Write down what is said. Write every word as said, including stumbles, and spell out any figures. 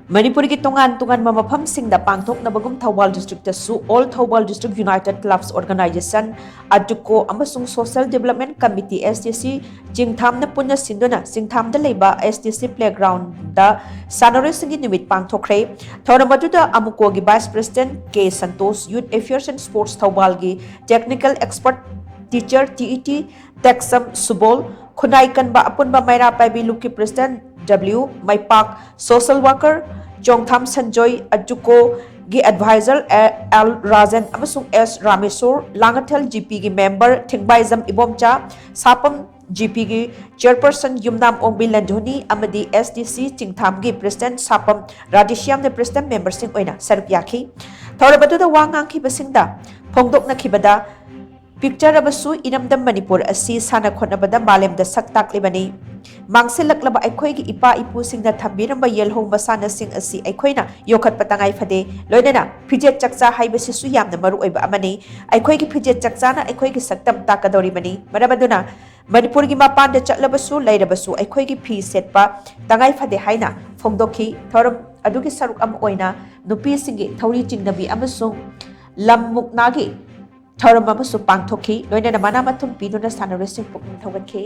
ꯃꯅꯤꯄꯨꯔꯒꯤ ꯇꯣꯉꯥꯟ ꯇꯣꯉꯥꯟꯕ ꯃꯐꯝꯁꯤꯡꯗ ꯄꯥꯡꯊꯣꯛꯅꯕꯒꯨꯝ Thoubal ꯗꯤꯁꯇ꯭ꯔꯤꯛꯇꯁꯨ All Thoubal District United Clubs Organization, ꯑꯗꯨꯀꯣ ꯑꯃꯁꯨꯡ Social Development Committee, S D C, ꯆꯤꯡꯊꯥꯝꯅ ꯄꯨꯟꯅ ꯁꯤꯟꯗꯨꯅ ꯆꯤꯡꯊꯥꯝꯗ ꯂꯩꯕ S D C playgroundꯗ ꯁꯥꯟꯅꯔꯣꯏꯁꯤꯡꯒꯤ ꯅꯨꯃꯤꯠ ꯄꯥꯡꯊꯣꯛꯈ꯭ꯔꯦ꯫ ꯊꯧꯔꯝ ꯑꯗꯨꯗ ꯑꯃꯨꯀꯣꯒꯤ Vice President K Santosh, Youth Affairs and Sports ꯊꯧꯕꯥꯜꯒꯤ technical expert teacher T E T ꯇꯦꯛꯁꯝ ꯁꯨꯕꯣꯜ, ꯈꯨꯟꯅꯥꯏ ꯀꯟꯕ ꯑꯄꯨꯟꯕ ꯃꯩꯔꯥ ꯄꯥꯏꯕꯤ ꯂꯨꯞꯀꯤ President W ꯃꯩꯄꯥꯛ, social worker ꯆꯣꯡꯊꯥꯝ ꯁꯟꯖꯣꯏ, ꯑꯗꯨꯀꯣꯒꯤ advisor L ꯔꯥꯖꯟ ꯑꯃꯁꯨꯡ S Rameshwor, Langathel G Pꯒꯤ member ꯊꯤꯡꯕꯥꯏꯖꯝ Ibomcha, ꯁꯥꯄꯝ G Pꯒꯤ chairperson ꯌꯨꯝꯅꯥꯝ ꯑꯣꯡꯕꯤ ꯂꯟꯙꯣꯅꯤ ꯑꯃꯗꯤ S D C ꯆꯤꯡꯊꯥꯝꯒꯤ President ꯁꯥꯄꯝ ꯔꯥꯙꯦꯁ꯭ꯌꯥꯝꯅ President memberꯁꯤꯡ ꯑꯣꯏꯅ ꯁꯔꯨꯛ ꯌꯥꯈꯤ꯫ ꯊꯧꯔꯝ ꯑꯗꯨꯗ ꯋꯥ ꯉꯥꯡꯈꯤꯕꯁꯤꯡꯗ ꯐꯣꯡꯗꯣꯛꯅꯈꯤꯕꯗ, ꯄꯤꯛꯆꯔꯕꯁꯨ ꯏꯔꯝꯗꯝ ꯃꯅꯤꯄꯨꯔ ꯑꯁꯤ ꯁꯥꯟꯅ ꯈꯣꯠꯅꯕꯗ ꯃꯥꯂꯦꯝꯗ ꯁꯛ ꯇꯥꯛꯂꯤꯕꯅꯤ꯫ ꯃꯥꯡꯁꯤꯜꯂꯛꯂꯕ ꯑꯩꯈꯣꯏꯒꯤ ꯏꯄꯥ ꯏꯄꯨꯁꯤꯡꯅ ꯊꯝꯕꯤꯔꯝꯕ ꯌꯦꯜꯍꯧ ꯃꯁꯥꯟꯅꯁꯤꯡ ꯑꯁꯤ ꯑꯩꯈꯣꯏꯅ ꯌꯣꯛꯈꯠꯄ ꯇꯉꯥꯏ ꯐꯗꯦ꯫ ꯂꯣꯏꯅꯅ ꯐꯤꯖꯦꯠ ꯆꯛꯆꯥ ꯍꯥꯏꯕꯁꯤꯁꯨ ꯌꯥꯝꯅ ꯃꯔꯨ ꯑꯣꯏꯕ ꯑꯃꯅꯤ꯫ ꯑꯩꯈꯣꯏꯒꯤ ꯐꯤꯖꯦꯠ ꯆꯛꯆꯥꯅ ꯑꯩꯈꯣꯏꯒꯤ ꯁꯛꯇꯝ ꯇꯥꯛꯀꯗꯧꯔꯤꯕꯅꯤ꯫ ꯃꯔꯝ ꯑꯗꯨꯅ ꯃꯅꯤꯄꯨꯔꯒꯤ ꯃꯄꯥꯟꯗ ꯆꯠꯂꯕꯁꯨ ꯂꯩꯔꯕꯁꯨ ꯑꯩꯈꯣꯏꯒꯤ ꯐꯤ ꯁꯦꯠꯄ ꯇꯉꯥꯏ ꯐꯗꯦ ꯍꯥꯏꯅ ꯐꯣꯡꯗꯣꯛꯈꯤ꯫ ꯊꯧꯔꯝ ꯑꯗꯨꯒꯤ ꯁꯔꯨꯛ ꯑꯃ ꯑꯣꯏꯅ ꯅꯨꯄꯤꯁꯤꯡꯒꯤ ꯊꯧꯔꯤ ꯆꯤꯡꯅꯕꯤ ꯑꯃꯁꯨꯡ ꯂꯝ ꯃꯨꯛꯅꯥꯒꯤ ꯊꯧꯔꯝ ꯑꯃꯁꯨ ꯄꯥꯡꯊꯣꯛꯈꯤ꯫ ꯂꯣꯏꯅꯅ ꯃꯅꯥ ꯃꯊꯨꯝ ꯄꯤꯗꯨꯅ ꯁꯥꯟꯅꯔꯣꯏꯁꯤꯡ ꯄꯨꯛꯅꯤꯡ ꯊꯧꯒꯠꯈꯤ꯫